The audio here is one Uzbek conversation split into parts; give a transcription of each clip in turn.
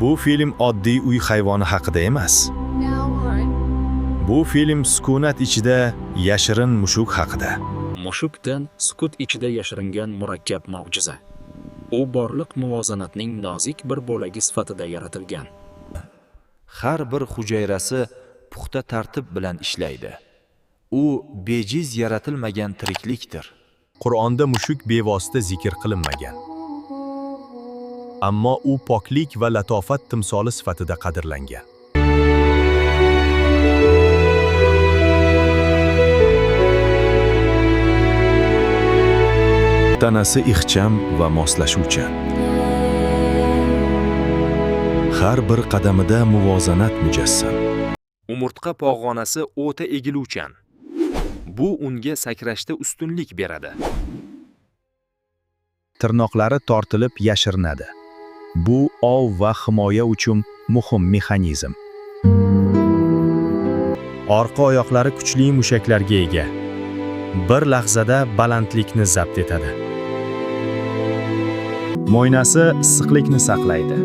Bu film oddiy uy hayvoni haqida emas. Now on. Bu film sukunat ichida yashirin mushuk haqida. Mushukdan sukut ichida yashiringan murakkab mo'jiza. U borliq muvozanatning nozik bir bo'lagi sifatida yaratilgan. Har bir hujayrasi puxta tartib bilan ishlaydi. U bejiz yaratilmagan tiriklikdir. Qur'onda mushuk bevosita zikr qilinmagan. Ammo u poklik va latofat timsoli sifatida qadrlangan. Tanasi ixcham va moslashuvchan. Har bir qadamida muvozanat mujassam. Umurtqa pog'onasi o'ta egiluvchan. Bu unga sakrashda ustunlik beradi. Tirnoqlari tortilib yashirinadi. Bu ov va himoya uchun muhim mexanizm. Orqa oyoqlari kuchli mushaklarga ega. Bir lahzada balandlikni zabt etadi. Mo'ynasi issiqlikni saqlaydi.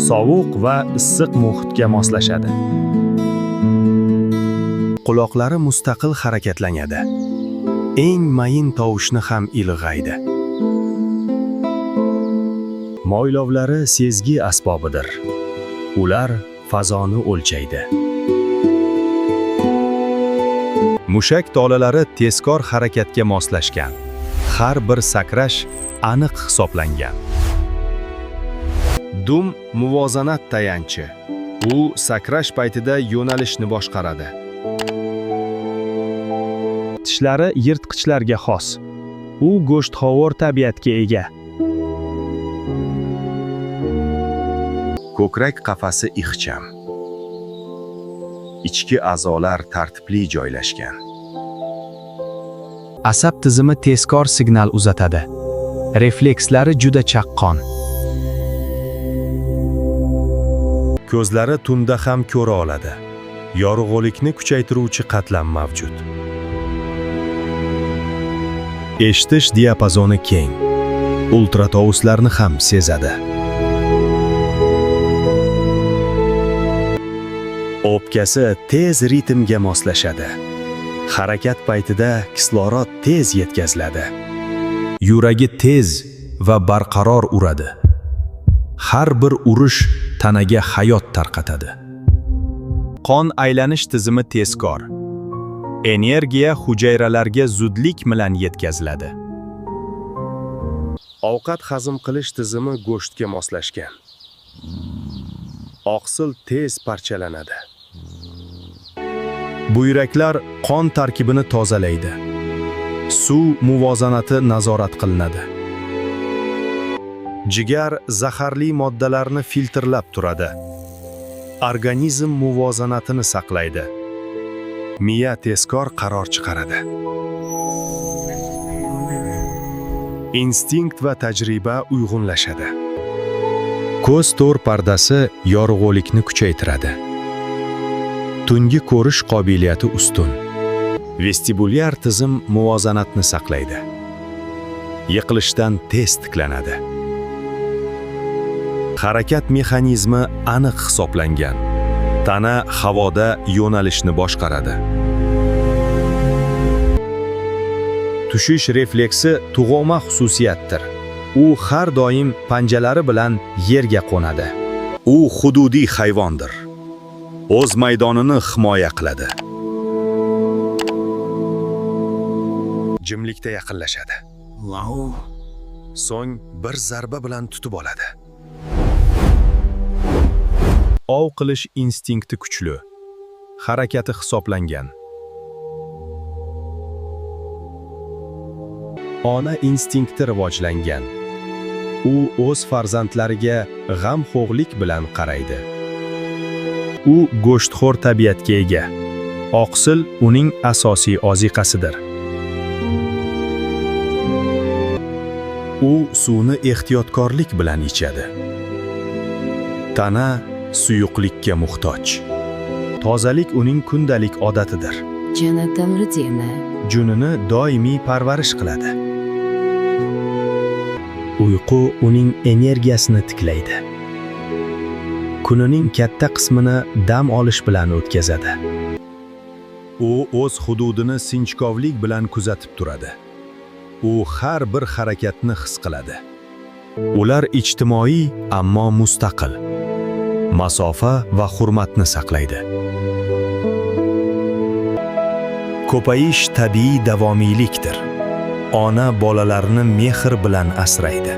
Sovuq va issiq muhitga moslashadi. Quloqlari mustaqil harakatlanadi. Eng mayin tovushni ham ilg'aydi. Mo'ylovlari sezgi asbobidir. Ular fazoni o'lchaydi. Mushak tolalari tezkor harakatga moslashgan. Har bir sakrash aniq hisoblangan. Dum muvozanat tayanchi. U sakrash paytida yo'nalishni boshqaradi. Tishlari yirtqichlarga xos. U go'shtxovur tabiatga ega. Ko'krak qafasi ixcham. Ichki a'zolar tartibli joylashgan. Asab tizimi tezkor signal uzatadi. Reflekslari juda chaqqon. Ko'zlari tunda ham ko'ra oladi. Yorug'likni kuchaytiruvchi qatlam mavjud. Eshitish diapazoni keng. Ultratovuslarni ham sezadi. O'pkasi tez ritmga moslashadi. Harakat paytida kislorod tez yetkaziladi. Yuragi tez va barqaror uradi. Har bir urish tanaga hayot tarqatadi. Qon aylanish tizimi tezkor. Energiya hujayralarga zudlik bilan yetkaziladi. Ovqat hazm qilish tizimi go'shtga moslashgan. Oqsil tez parchalanadi. Buyraklar qon tarkibini tozalaydi. Suv muvozanati nazorat qilinadi. Jigar zaharli moddalarni filtrlab turadi. Organizm muvozanatini saqlaydi. Miya tezkor qaror chiqaradi. Instinkt va tajriba uyg'unlashadi. Ko'z to'r pardasi yorug'likni kuchaytiradi. Tungi ko'rish qobiliyati ustun. Vestibulyar tizim muvozanatni saqlaydi. Yiqilishdan tez tiklanadi. Harakat mexanizmi aniq hisoblangan. Tana havoda yo'nalishni boshqaradi. Tushish refleksi tug'oma xususiyatdir. U har doim panjalari bilan yerga qo'nadi. U hududiy hayvondir. O'z maydonini himoya qiladi. Jimlikda yaqinlashadi. So'ng bir zarba bilan tutib oladi. Ov qilish instinkti kuchli. Harakati hisoblangan. Ona instinkti rivojlangan. U o'z farzandlariga g'amxo'rlik bilan qaraydi. U go'shtxo'r tabiatga ega. Oqsil uning asosiy oziqasidir. U suvni ehtiyotkorlik bilan ichadi. Tana suyuqlikka muhtoj. Tozalik uning kundalik odatidir. Jonathan Rudina. Junini doimiy parvarish qiladi. Uyqu uning energiyasini tiklaydi. Kunining katta qismini dam olish bilan o'tkazadi. U o'z hududini sinchkovlik bilan kuzatib turadi. U har bir harakatni his qiladi. Ular ijtimoiy, ammo mustaqil. Masofa va hurmatni saqlaydi. Ko'payish tabiiy davomiylikdir. Ona bolalarini mehr bilan asraydi.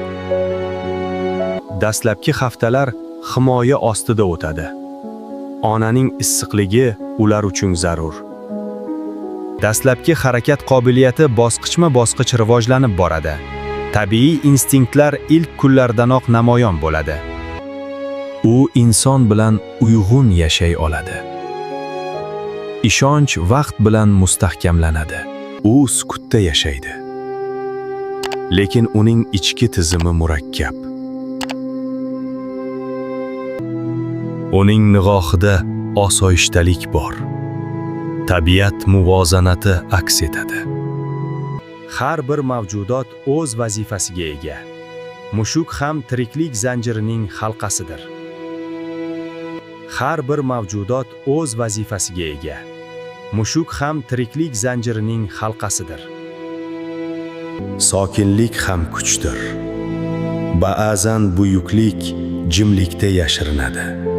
Dastlabki haftalar himoya ostida o'tadi. Onaning issiqligi ular uchun zarur. Dastlabki harakat qobiliyati bosqichma-bosqich rivojlanib boradi. Tabiiy instinktlar ilk kunlardanoq namoyon bo'ladi. U inson bilan uyg'un yashay oladi. Ishonch vaqt bilan mustahkamlanadi. U sukutda yashaydi. Lekin uning ichki tizimi murakkab. Uning nigohida osoyishtalik bor. Tabiat muvozanati aks etadi. Har bir mavjudot o'z vazifasiga ega. Mushuk ham tiriklik zanjirining halqasidir. Har bir mavjudot o'z vazifasiga ega. Mushuk ham tiriklik zanjirining halqasidir. Sokinlik ham kuchdir. Ba'zan buyuklik jimlikda yashirinadi.